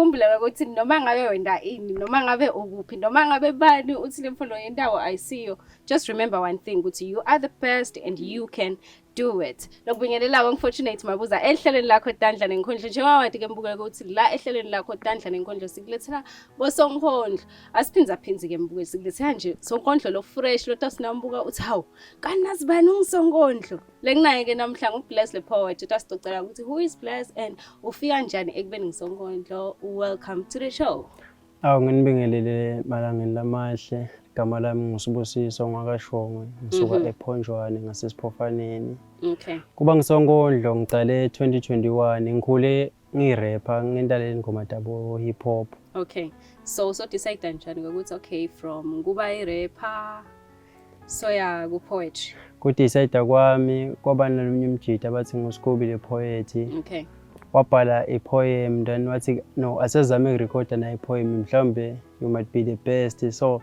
Ukhumbule ukuthi noma ngabe wenda ini, noma ngabe ukuphi, noma ngabe bani uthi le mfundo yendawo ayisiyo. Just remember one thing ukuthi you are the best and you can do it. Lokubingelelako ngiFortunate Mabuza ehlelweni lakho Tandla Nenkhondlo. Njengoba wati ke mbukelo ukuthi la ehlelweni lakho Tandla Nenkhondlo sikulethela bosonkhondlo. Asiphindza phindzi ke mbukelo, sikulethela nje sonkondlo lo fresh lo tasinambuka uthi hawu kanti nazi bani ungisonkondlo. Lenginaye ke namhla nguBless the Poet, utasicocela ukuthi who is Bless and ufika njani ekubeni ngisonkondlo. Welcome to the show. Awu, nginibingelele malangeni lamahle. Igama lami nguSibusiso ngwakaShongwe, ngisuka ePhonjwane ngasesiphofaneni. Kuba ngisonkondlo ngicale 2021, ngikhule ngirapper, ngintaleni ngoma tabo hip hop. Okay. So decide njani ukuthi okay, from kuba i-rapper soya ku poetry? Kudecide kwami kwaba nalomnye umjita abathi nguScooby the Poet. Wabhala i-poem, then wathi no, asezame ukurekhoda naye i-poem, mhlawumbe you might be the best. So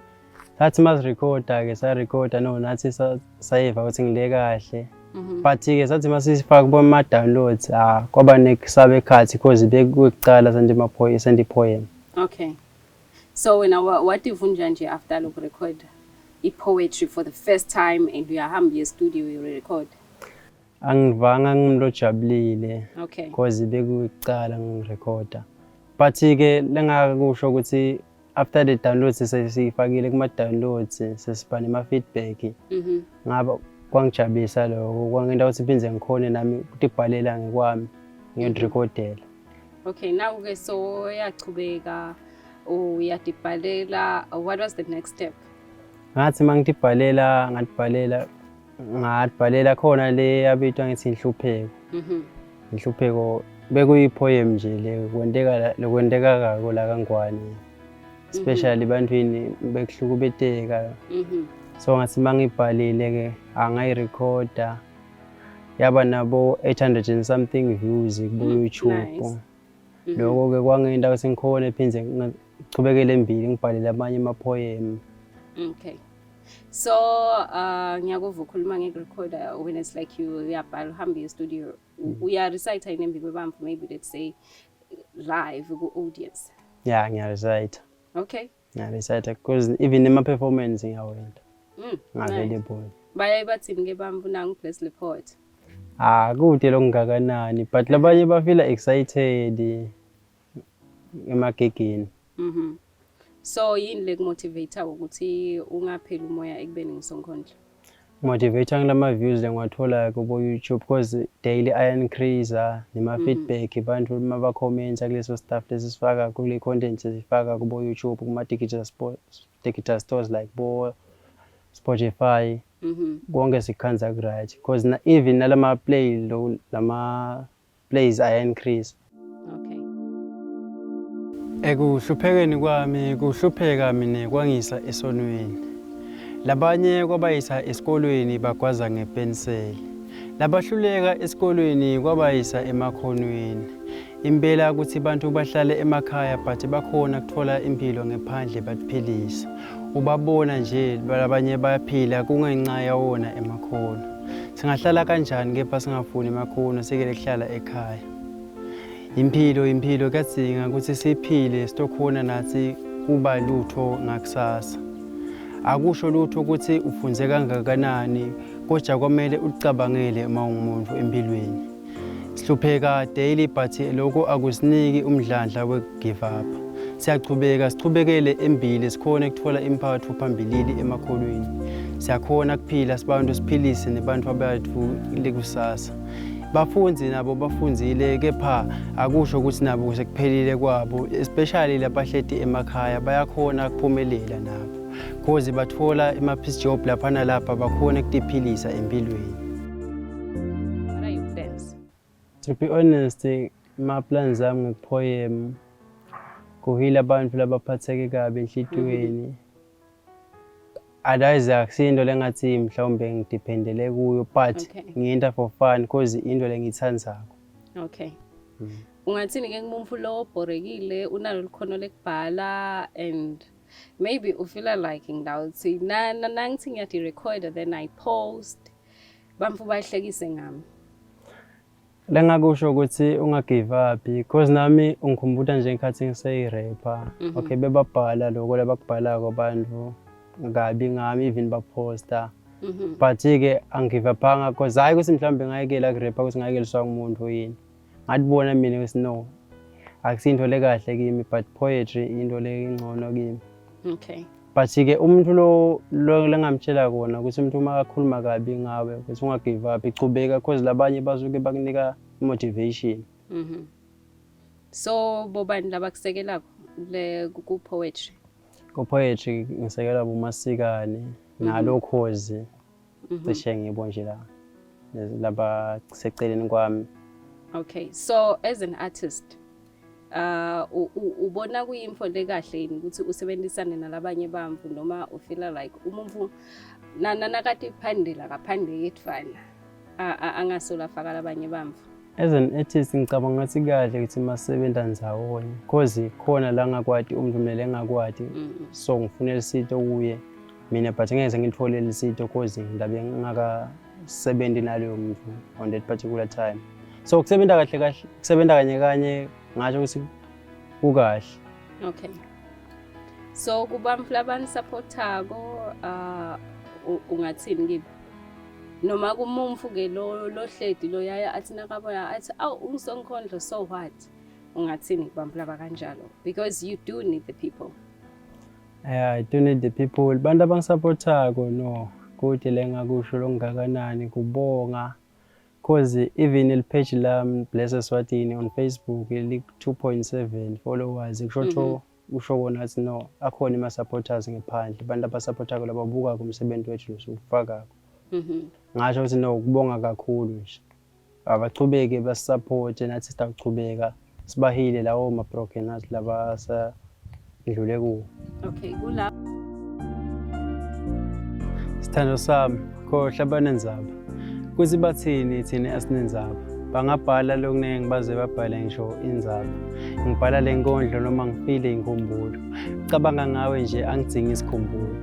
sathi masirekhoda ke, sarekhoda, no, nathi sayiva ukuthi ngile kahle. But ke sathi masifaka kuma downloads, ah, kwaba nekusaba ekhathi because bekukuqala send ama poem, send i-poem. Okay. So wena wativa nje after loku record i-poetry for the first time and uyahamba uye studio you record? Angivanga ngimuntu ojabulile because bekukuqala ngirekhoda. But ke lengakusho ukuthi after the downloads, sesifakile kuma downloads, sesiba nema feedback. Ngaba kwangijabulisa lokho, kwangenta ukuthi phindze ngikhone nami ukutibhalela ngekwami, ngiyorekhodela. Okay, now ke so yachubeka uyatibhalela, what was the next step? Ngathi mangitibhalela, ngatibhalela, ngatibhalela khona le yabitwa ngithi Inhlupheko. Inhlupheko bekuyi-poem nje le kwenteka lokwenteka kako la kaNgwane, especially ebantwini bekuhlukubeteka. So ngathi mangibhalile ke, angayirekhoda, yaba nabo 800 and something views ku YouTube. Nice. Lokho ke kwangenta ukuthi ngikhone phindze ngichubekele embili, ngibhalele amanye ama-poem. Okay. So ngiyakuva ukhuluma ngeku-recorder when it's like you uyabhala, uhamba uye studio, uya recite inembi kwebamvu, maybe let's say live ku audience? Ya, ngiyarecite. Ngiyarecite because even ema-performance ngiyawenta. Ngavele. Bayaye bathini ke bamvu nangu Bless the Poet? Ah, kude lokungakanani, but labanye bafila excited emagigini. So yini le kumotivate ukuthi ungapheli umoya ekubeni ngisonkhondlo? Motivate ngilama views lengiwathola kubo YouTube because daily aya increase nema feedback, bantu maba comments kuleso stuff lesifaka kule content sesifaka kubo YouTube, kuma digital stores like bo Spotify. Konke sikhanza ku right because na, even nalama play lo, lama plays aya increase. Ekuhluphekeni kwami, kuhlupheka mina kwangisa esonweni. Labanye kwabayisa esikolweni bagwaza ngepenseli. Labahluleka esikolweni kwabayisa emakhonweni. Impela ukuthi abantu bahlale emakhaya, but bakhona kuthola impilo ngephandle batiphilisa. Ubabona nje labanye bayaphila kungenxa yawona emakhono. Singahlala kanjani kepha singafuni emakhono, sekele kuhlala ekhaya? Impilo, impilo kuyadzinga ukuthi siphile, sitokhona nathi kuba lutho ngakusasa. Akusho lutho ukuthi ufunze kangakanani, kodwa kwamele ucabangele uma ungumuntu empilweni. Sihlupheka daily, but lokho akusiniki umdlandla we-give up. Siyachubeka, sichubekele embili, sikhone kuthola impatho phambilini emakholweni. Siyakhona kuphila sibantu, siphilise nebantu abathu lekusasa. Bafunzi nabo bafunzile, kepha akusho ukuthi nabo sekuphelile kwabo, especially labahleti emakhaya bayakhona kuphumelela nabo cause bathola ama-piece job lapha nalapha, bakhona ukutiphilisa empilweni. What are your plans? To be honest, ma-plans ami ngepoem kuhila abantu labaphatheke kabi enhlitiyweni. Otherwise akusiyo lengathi mhlawumbe ngidependele kuyo, but ngiyenta for fun cause into lengiyithandzako. Okay. Ungathini ke kumuntu lo obhorekile, unalo likhono lekubhala and maybe ufeel like ngidawuthi na nangithi ngiyathi record then I post, bamfu bahlekise ngami? Lengakusho ukuthi unga-give up, because nami ungikhumbuta nje ngikhathi ngiseyi-rapper. Okay, bebabhala lokho labakubhalako abantu kabi ngami, even baphosta. But-ke angi-give up-anga, cause hhayi ukuthi mhlawumbe ngayekela kurepha ukuthi ngayekeliswa ngumuntu yini. Ngatibona mina ukuthi no, akusiyinto lekahle kimi, but poetry into lengcono kimi. But-ke umuntu lo lengamtshela kona ukuthi umuntu uma akhuluma kabi ngawe ukuthi unga-give up, ichubeka, cause labanye basuke bakunika motivation. So bobani labakusekelako le ku poetry? Ku-poetry ngisekela bomasikane nalokhozi, cishe ngibo nje la laba seceleni kwami. Okay, so as an artist, ubona kuyimfo lekahle yini ukuthi usebenzisane nalabanye bantfu, noma ufeel like umuntu nakati phandela ngaphandle yedvana angasola afaka labanye bantfu? As an artist, ngicabanga ngathi kahle ukuthi masebenza ndzawonye, cause khona la ngakwati umuntu mina lengakwati, so ngifuna lisito kuye mina, but ngeke ngilithole lisito cause ngidabe ngingakasebenzi naloyo muntu on that particular time. So kusebenza kahle kahle, kusebenza kanye kanye, ngasho ukuthi kukahle. Okay, so kubantfu labanisupportako, ungathini kibo, noma kumumfu-ke lo lohledi lo yaya athi nakabona athi, "Awu, ungisonkhondlo, so what?" Ungathini kubantfu laba kanjalo, because you do need the people? Yeah, I do need the people. Bantu abangisupportako, no, kude lengakusho lokungakanani kubonga. Cause even il-page lami Bless Eswatini on Facebook li 2.7 followers, kusho kusho kona ukuthi no, akhona ima-supporters ngephandle, abantu abasupportako lababukako umsebenzi wethu lesiwufakako. Ngasho ukuthi no, kubonga kakhulu nje. Abachubeke basupporte, nathi sitawuchubeka sibahile lawo ma-broken hearts laba ndlule kuwo. Okay, kula Sithando sami, khohlwa banenzaba. Kuthi bathini, thina asinenzaba. Bangabhala lokuningi baze babhale ngisho inzaba. Ngibhala le nkondlo noma ngifile inkumbulo. Cabanga ngawe nje angidzingi isikhumbulo.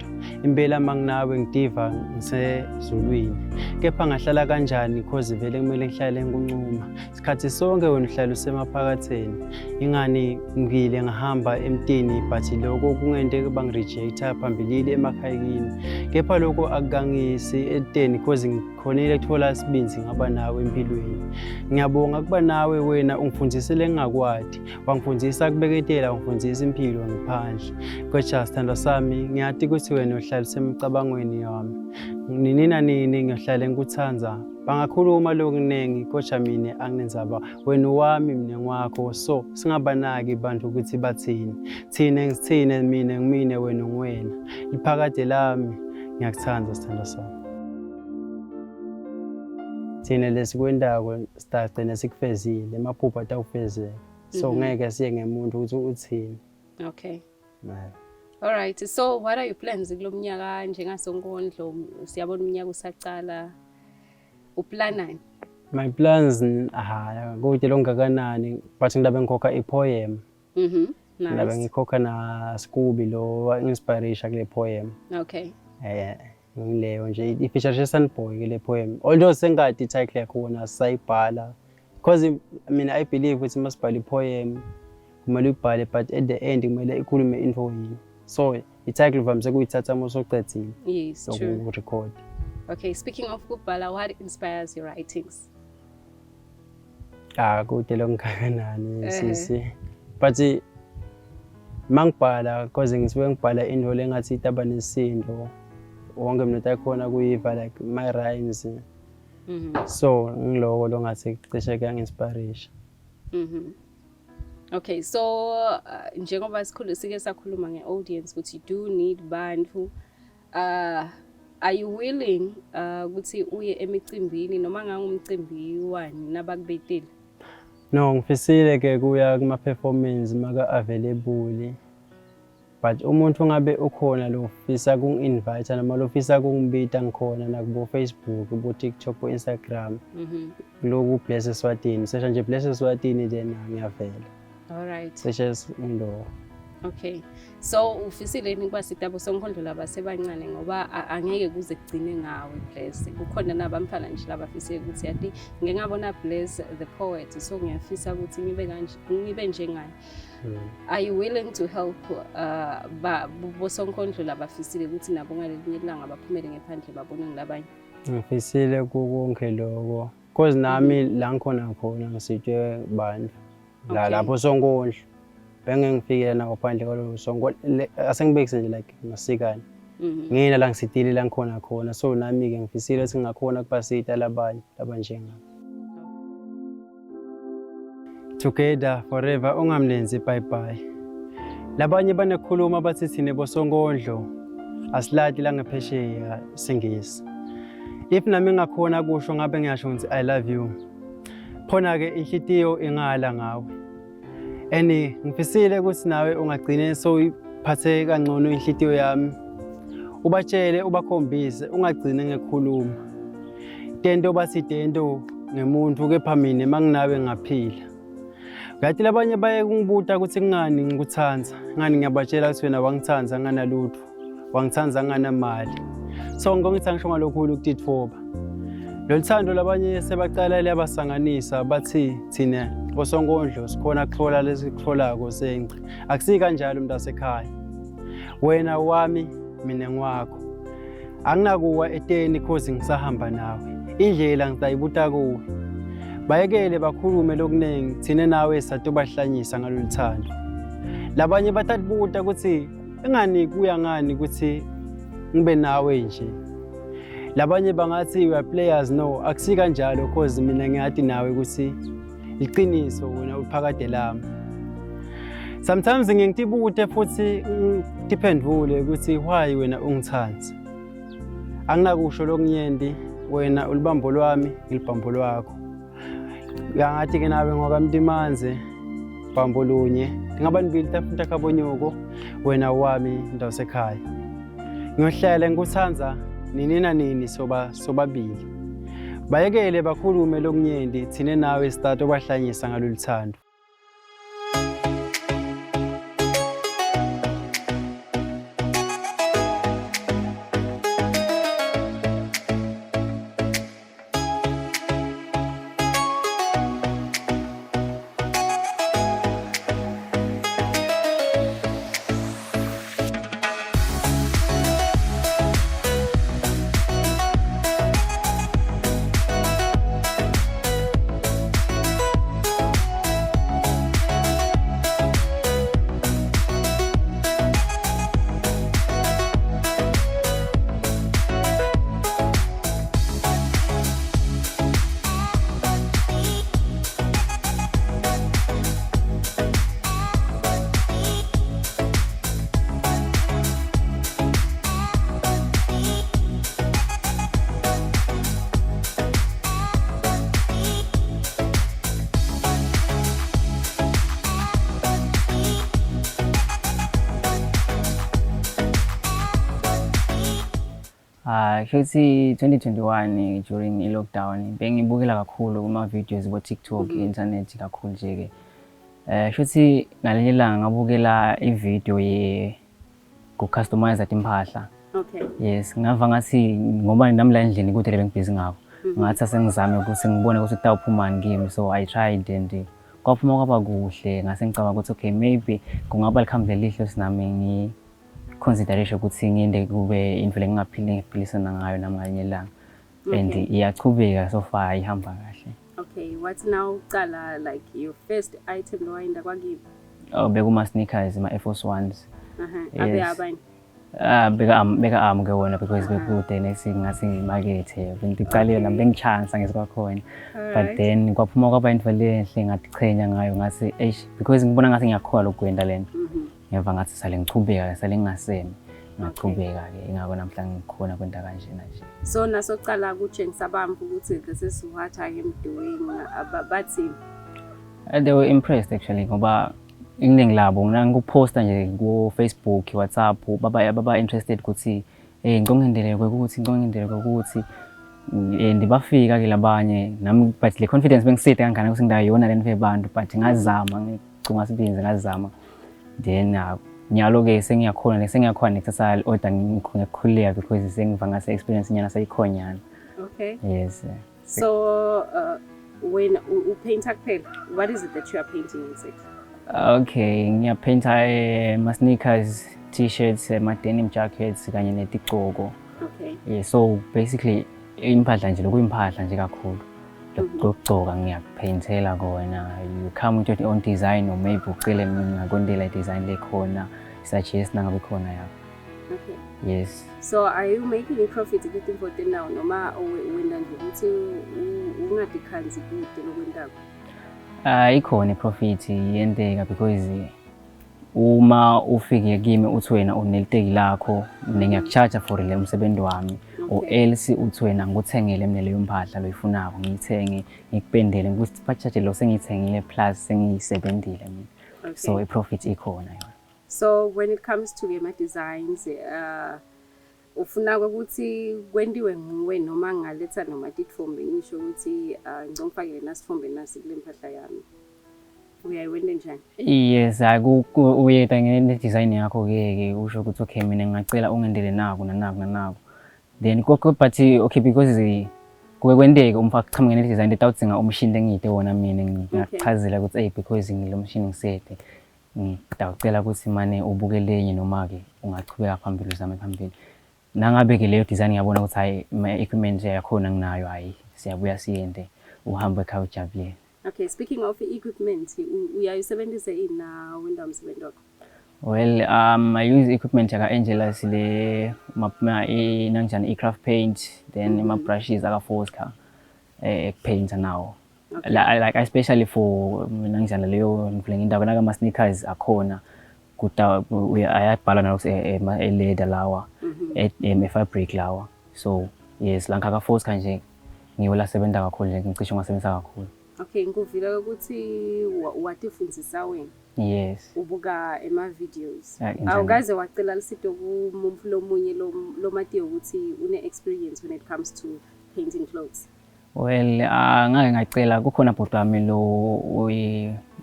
Impela manginawe ngidiva ngisezulwini. Kepha ngahlala kanjani, cause vele kumele ngihlale ngikuncuma. Sikhathi sonke wena uhlala usemaphakatheni. Ingani ngile ngahamba emtini, but lokho kungente bangirejecta phambilini emakhaya kini. Kepha lokho akukangisi eteni, cause ngikhonile kuthola isibindi ngaba nawe empilweni. Ngiyabonga kuba nawe, wena ungifundisile ngingakwati. Wangifundisa kubeketela, wangifundisa impilo ngiphandle. Kodwa sithandwa sami, ngiyati ukuthi wena uhlala usemcabangweni wami. Nini nanini ngiyohlale ngikuthanda. Bangakhuluma lokuningi, kodwa mina anginenzaba. Wena wami, mina ngwakho, so singabanaki bantu ukuthi bathini. Thina ngisithine, mina ngimine, wena unguwena. Liphakade lami, ngiyakuthanda sithandwa sami. Thina lesikwendako sitagcina sikufezile, amaphupho atawufezeka. So ngeke siye ngemuntu ukuthi uthini. Okay. Yeah. All right. So what are your plans kulo mnyaka njengasonkondlo? Siyabona umnyaka usacala. Uplanani? My plans, aha, kude longakanani, but ngidabe ngikhokha i-poem. Ngidabe ngikhokha na Scooby lo wa-inspiration kule poem. Ngileyo nje i-feature Sunboy kule poem. Although sengadi i-title yakhona sayibhala. Because mina I believe ukuthi masibhala i-poem kumele uyibhale, but at the end kumele ikhulume into yini. So i-title uvamise kuyithatha uma usocedzile Yes, true. loku-record. Okay, speaking of kubhala, what inspires your writings? Ah, kude lokungakanani sisi. But mangibhala, cause ngisuke ngibhala into lengathi itaba nesindo. Wonke umuntu akhona kuyiva like my rhymes. So ngiloko longathi cishe kuyangi-inspirisha. Okay, so njengoba sikhulu sike sakhuluma nge-audience ukuthi you do need bantu, are you willing ukuthi uye emicimbini noma ngangumcimbi wani nabakubetile? No, ngifisile ke kuya kuma performance maka available. But umuntu ngabe ukhona lo ufisa kungi-invite noma lo ufisa kungibita, ngikhona nakubo Facebook, bo TikTok, bo Instagram. Kuloku Bless Eswatini. Sesha nje Bless Eswatini, then ngiyavela. All right. Sesha ndo. Okay. So ufisile yini kubasita bosonkondlo labasebancane ngoba angeke kuze kugcine ngawe Bless. Kukhona nabamfana nje labafisile ukuthi yathi ngike ngabona Bless the poet so ngiyafisa ukuthi ngibe kanje ngibe njengaye. Are you willing to help ba bosonkondlo labafisile ukuthi nabo ngalelinye ilanga baphumele ngephandle babone ngilabanye? Ngifisile kukonke lokho cause nami la ngikhona khona ngisitshwe bantu la lapho sonkondlo bengeke ngifikele nako phandle kwalolo sonkondlo asengibekise nje like masikane ngina la ngisitile la ngikhona khona so nami-ke ngifisile ukuthi ngingakhona kubasita labanye labanjengami. Together forever ungamlenzi bye bye. Labanye banekhuluma bathi thina bosonkondlo asilati la ngephesheya singisi. If nami ngakhona kusho ngabe ngiyasho ngithi I love you. Khona ke inhlitiyo ingala ngawe. And ngifisile ukuthi nawe ungagcine sowuyiphathe kangcono inhlitiyo yami. Ubatshele ubakhombise ungagcine ngekhuluma. Tento bathi tento ngemuntu kepha mina manginawe ngaphila. Ngathi labanye baye kungibuta ukuthi kungani ngikuthanda, ngani ngiyabatshela ukuthi wena wangithanda nganalutho, wangithanda nganamali. So ngithi angisho ngalokhulu ukutitfoba. Lolu thando labanye sebaqala liyabasanganisa bathi thina osonkondlo sikhona kuthola lesikutholako sengci. Akusiyi kanjalo mntasekhaya. Wena wami mina ngiwakho. Anginakuwa eteni cause ngisahamba nawe. Indlela ngisayibuta kuwe. Bayekele bakhulume lokuningi thina nawe satobahlanyisa ngalolu thando. Labanye batatibuta ukuthi engani kuya ngani ukuthi ngibe nawe nje. Labanye bangathi we are players no akusi kanjalo cause mina ngiyati nawe ukuthi iqiniso wena uphakade lami. Sometimes ngiye ngitibute futhi ngitiphendvule ukuthi why wena ungithandi. Anginakusho lokunyenti wena ulibambo lwami ngilibambo lwakho. Uyangathi ke nawe ngokamntimanze bambo lunye ngingaba nibili tafuta kabonyoko wena wami ndasekhaya. Ngiyohlala ngikuthanda nini nanini soba sobabili. Bayekele bakhulume lokunyenti thina nawe sitato bahlanyisa ngalolu thando. Ah, kushuthi 2021 during i-lockdown bengibukela kakhulu kuma-videos bo-TikTok, i-internet kakhulu nje-ke. Shuthi ngalinye ilanga ngabukela i-video ye ku-customize timphahla. Yes, ngava ngathi ngoba nami la endlini kude le bengibhizi ngako. Ngathi asengizame ukuthi ngibone ukuthi kutawuphumani kimi so I tried and kwaphuma kwaba kuhle ngase ngicabanga ukuthi okay maybe kungaba likhambi lelihle ukuthi nami ngi consideration ukuthi nginde kube into lengingaphili ngiphilisana ngayo nami ngalinye ilanga and iyachubeka so far ihamba kahle. Okay, what now uqala like your first item lowayenda kwakibo? Oh, bekuma sneakers ma Air Force Ones. Abe abanye. Ah, beka am beka am ke wona because bekude next ngathi ngimakethe bengicalile nami bengichansa ngesikwakhona but then kwaphuma kwaba into lenhle ngatichenya ngayo ngathi eish because ngibona ngathi ngiyakholwa ukwenda lento. Ngeva ngathi sale ngichubeka sale ngingasemi ngachubeka ke ingakho namhla ngikhona kwenta kanjena nje. So nasocala kutshengisa abantu ukuthi this is what I am doing bathi They were impressed actually ngoba iningi labo ngikuphosta nje ku Facebook, WhatsApp baba interested ukuthi ngicela kwekuthi ngicela kwekuthi and bafika ke labanye nami but le confidence bengiside kangana ukuthi ngidayona lento yebantu but ngazama ngicunga sibinzi ngazama then Nyalo-ke sengiyakhona sengiyakhona nekuthatha i-order ngikukhululeka because sengiva ngase experience nyana seyikhonyana. Okay. Yes. So when upainta kuphela, what is it that you are painting exactly? Okay, ngiyapainta ama-sneakers, t-shirts, ama-denim jackets kanye netigcoko. Okay. Yeah, so basically impahla nje lokuyimpahla nje kakhulu. Lokugcoka ngiyakupaintela kona. You come with your own design or maybe ucele mina ngakwentela i-design lekhona, suggest nangabe khona yakho. Okay. Yes. So are you making a profit kutinfo now noma wena nje ukuthi ungadikhanzi kude lokwentako? Ikhona i-profit iyenteka because uma ufike kimi uthi wena uneliteki lakho mina ngiyaku-charge for le umsebenzi wami or else uthi wena ngikuthengele mina leyo mpahla loyifunako ngiyithenge ngikupendele ngikuthi ba-charge lo sengiyithengile plus sengiyisebentile mina. So i-profit ikhona yona. So when it comes to ma designs, ufuna ukuthi kwentiwe nguwe noma ngaletha noma titfombe ngisho ukuthi ngicela ngifakele nasitfombe nasi kule mpahla yami. Uyayiwenta njani? Yes, uyeta nge-design yakho-ke ke usho ukuthi okay mina ngingacela ungendele naku nanaku nanaku. Then but okay because kuke kwenteke umfaka kuchamuke ne-design letawudzinga umshini lengiyite wona mina ngingakuchazela ukuthi hey because ngilo mshini ngisete ngitawucela ukuthi mane ubuke lenye noma-ke ungachubeka phambili uzame phambili. Nangabe-ke leyo design ngiyabona ukuthi hhayi ma-equipment yakhona nginayo hhayi siyabuya siyente uhambe ekhaya ujabulile. Okay, speaking of equipment, uyayisebenzisa ini na wenta umsebenzi wakho? Well, I use equipment yaka Angelus le nanjani i-craft paint then ama brushes aka Fosca ekupainta nawo. Like especially for nanjani leyo ngivule ngindawo naka ama sneakers akhona kuta ayabhala nalokuthi e-leather lawa e-fabric lawa. So yes, la ngaka Fosca nje ngiwo lasebenza kakhulu nje ngicishe ngiwasebenzisa kakhulu. Okay, ngikuvile ukuthi watifundzisa wena. Yes. Ubuka ema-videos. Yeah, Awukaze wacela lusito kumuntu lomunye lomatiyo ukuthi une-experience when it comes to painting clothes? Well, ngake ngacela kukhona bhuti wami lo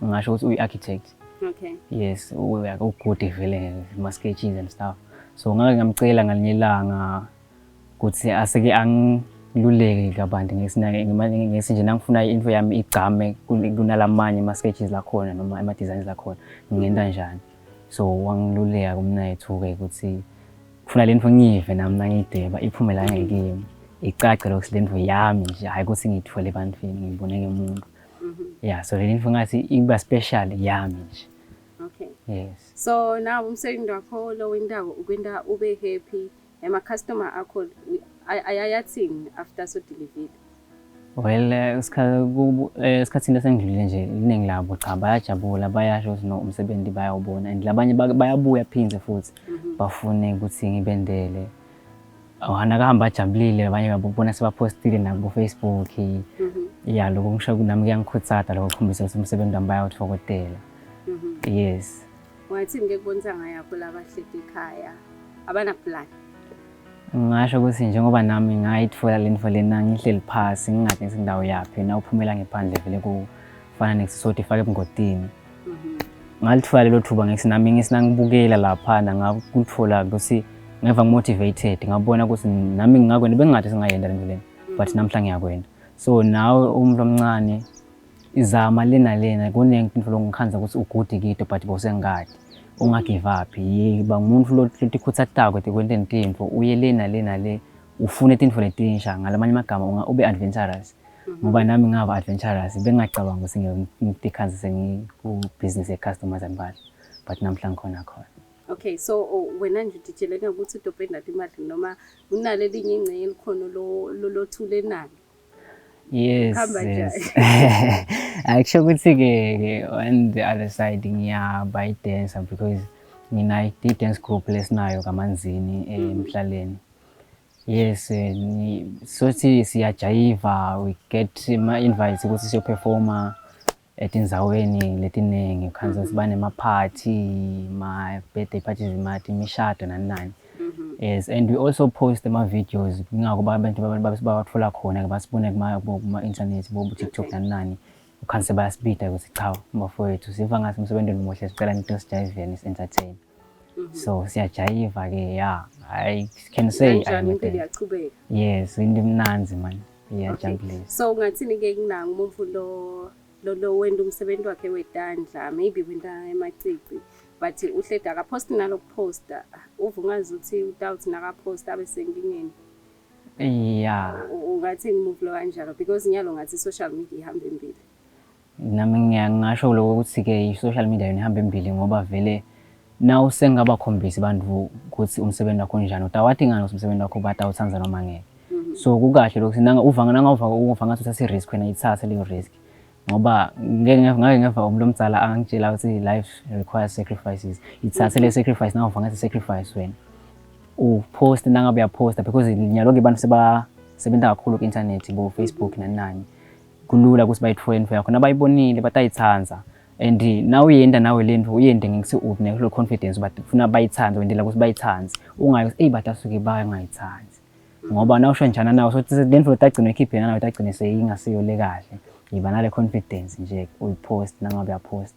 ngingasho ukuthi uyi-architect. Okay. Yes, u-good vele ma-sketches and stuff. So ngake ngamcela ngalinye ilanga ukuthi aseke angiluleke kabanti ngesi nje nangifuna into yami igcame kunalamanye ama-sketches lakhona noma ama-designs lakhona ngingenta njani. So wangiluleka kumnayethu-ke ukuthi kufuna le nto ngiyive nami nangiyidweba iphume la ngekimi icace lokhu le nto yami nje hhayi ukuthi ngiyithwele ebantwini ngiyibone ngemuntu. Yeah, so le nto ngathi iba special yami nje. Okay. Yes. So now umsebenzi wakho lo wendawo ukwenta ube happy ema-customer akho ayayathini after so delivered? Well, esikhathini esendlulile nje iningi labo cha bayajabula bayasho ukuthi no umsebenzi bayawubona and labanye bayabuya phindze futhi bafune ukuthi ngibendele. Nakahamba ajabulile abanye babona sebaphostile nakubo Facebook. Yeah, lokho ngisho nami kuyangikhuthaza lokho kukhombisa ukuthi umsebenzi wami bayawuthokozela. Yes. Ungathini ke kubonisa yakho labahleti ekhaya abana plan? Ngingasho ukuthi njengoba nami ngayitfola le nto lena ngihleli phasi ngingade ngisendawo yaphi na uphumela ngephandle vele kufana nekusisoti ifake ebungotini. Ngalitfola lelo thuba ngithi nami ngisinangibukela laphana ngakutfola ukuthi ngeva motivated ngabona ukuthi nami ngingakwenda bengingathi singayenda le nto lena but namhla ngiyakwenda. So nawe umuntu omncane izama lena lena kunento lokungikhanza ukuthi u-good kito but bosengadi unga-give up yiba ngumuntu lotikhutsatako ekwenteni tintfo uye le nale nale ufune tintfo letinsha ngalamanye amagama ube adventurous ngoba nami ngaba adventurous bengingacabanga ukuthi ngitikhanze sengiku-business ye-customers and impahla but namhla ngikhona khona. Okay, so wena nje uditshelene ukuthi udobhe imali noma kunalelinye ingcenye elikhono lothule nalo? Yes, Kuhamba yes. Akusho ukuthi-ke on the other side ngiyaba i-dancer because nginayo i-dance group lesinayo kaManzini emhlaleni. Yes, sothi siyajayiva, we get ama-invites ukuthi siyo-performa etindzaweni letiningi khanze ukuthi banema-party, ma-birthday parties, imishado nani nani. Yes, and we also post ama-videos kungako abantu bawathola khona basibone kuma-internet bo-TikTok nani nani. Ukhanse bayasibida ukuthi cha bafowethu siva ngathi umsebenzi wenu muhle sicela nitosijayiveni si-entertain. So siyajayiva ke, yeah, I can say I am Kanjani a impilo dancer. iyachubeka. Yes, into imnandzi man, iyajabulisa. So ungathini ke kunanga umuntu lo wenda umsebenzi wakhe wetandla, maybe wenda emacici, but uhleda akaphosti nalokuposta, uva ungazi ukuthi utawuthi nakaposta abe senkingeni. Ungathini umuntu lo kanjalo, because nyalo ngathi social media ihamba embili? Nami ngingasho lokho ukuthi-ke i-social media yona ihamba embili, ngoba vele na usengabakhombisi abantu ukuthi umsebenzi wakho unjani, utawati ngani ukuthi umsebenzi wakho batawutsandza noma ngeke. So kukahle lokho nanga uva uva ngathi uthatha i-risk, wena ithathe leyo risk, ngoba ngeke ngake ngeva umuntu omdala angitshela ukuthi life requires sacrifices. Ithathe le sacrifice, nawuva ngathi sacrifice wena upost, nangabe uyaposta, because nyalo-ke abantu sebasebenza kakhulu ku-internet, bo-Facebook nani nani, kulula ukuthi bayithole info yakho, nabayibonile batayitsandza. And na uyenda nawe lento uyende ngekuthi une confidence, but ufuna bayitsandze, wendela ukuthi bayitsandze, ungayi ukuthi eyi batasuke bangayitsandzi, ngoba nawusho njana nawe so lento utagcina uyikhiphe nawe utagcina seyingasiyo le kahle. Yiba nale confidence nje, uyipost, nangabe uyapost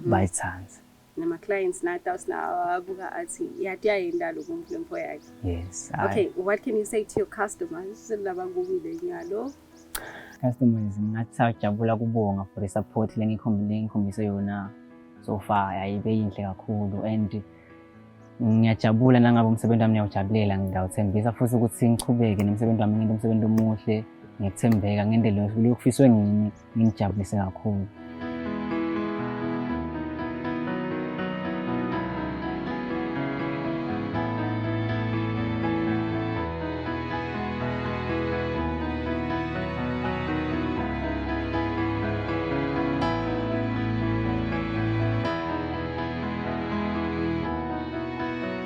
bayitsandze. Nama-clients nathi awusinawabuka athi yathi yayenda lo muntu lemfo yakhe. Yes. Okay, what can you say to your customers labakubukile nyalo? Customers, ngathi sajabula kubonga for the support lengikhombise yona so far, ayibe yinhle kakhulu, and ngiyajabula nangabe umsebenzi wami niyawujabulela. Ngiyawuthembisa futhi ukuthi ngichubeke nomsebenzi wami, ngente umsebenzi omuhle ngekuthembeka, ngente lokufiswe ngini, ngingijabulise kakhulu.